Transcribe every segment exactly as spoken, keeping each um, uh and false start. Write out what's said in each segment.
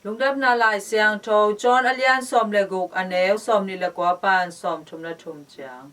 Lungdamna Lai Siangtho John a lian sawm le guk, a neu sawm nih le kua pan sawm thum le thum ciang.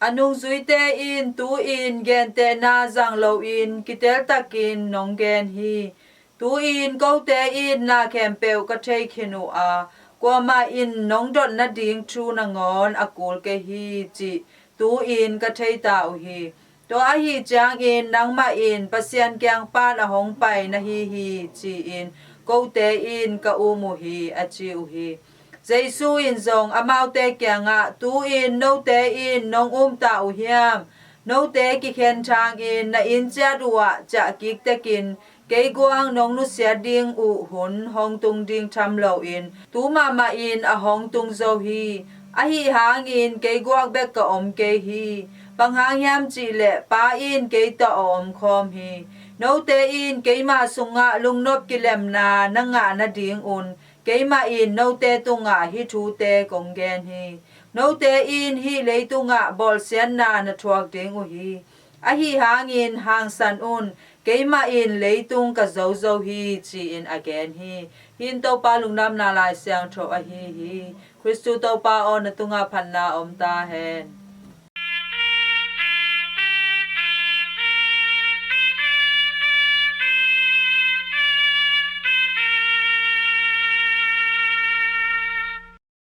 A nungzuite in, tu-in gentehna zang loin kiteltakin nong gen hi. Tu-in kote in na khempeuh ka thei khin uh a, kuamah in nong dot nading thu nangawn a kul kei hi, cih tu-in ka thei ta uh hi. Tua ahi ciangin nangmah in Pasian kiang pan a hong pai na hi hi, ci-in kote in ka um uh hi, a ci uh hi. Jesu in zong amaute kiangah, tu-in note in nong um ta uh hiam? Note kikhen thangin na inn ciat uhah ciah kik tekin kei guak nong nusiat ding uh hun hong tung ding tham loin tu mahmah in a hong tung zo hi. Ahi hangin kei guak bek ka om kei hi. Bang hang hiam cih leh Pa in kei tawh a om khawm hi. Note in keima sungah lungnop kilemna na ngah nadingun keimah in note tungah hih thute kong gen hi. Note in hih leitungah bawlsiatna na thuak ding uh hi. Ahi hangin hangsan un, keimah in leitung ka zo zo hi, ci-in a gen hi. Hih in Topa Lungdamna Lai Siangtho ahi hi. Khristu Topa aw, na tungah phatna om ta hen.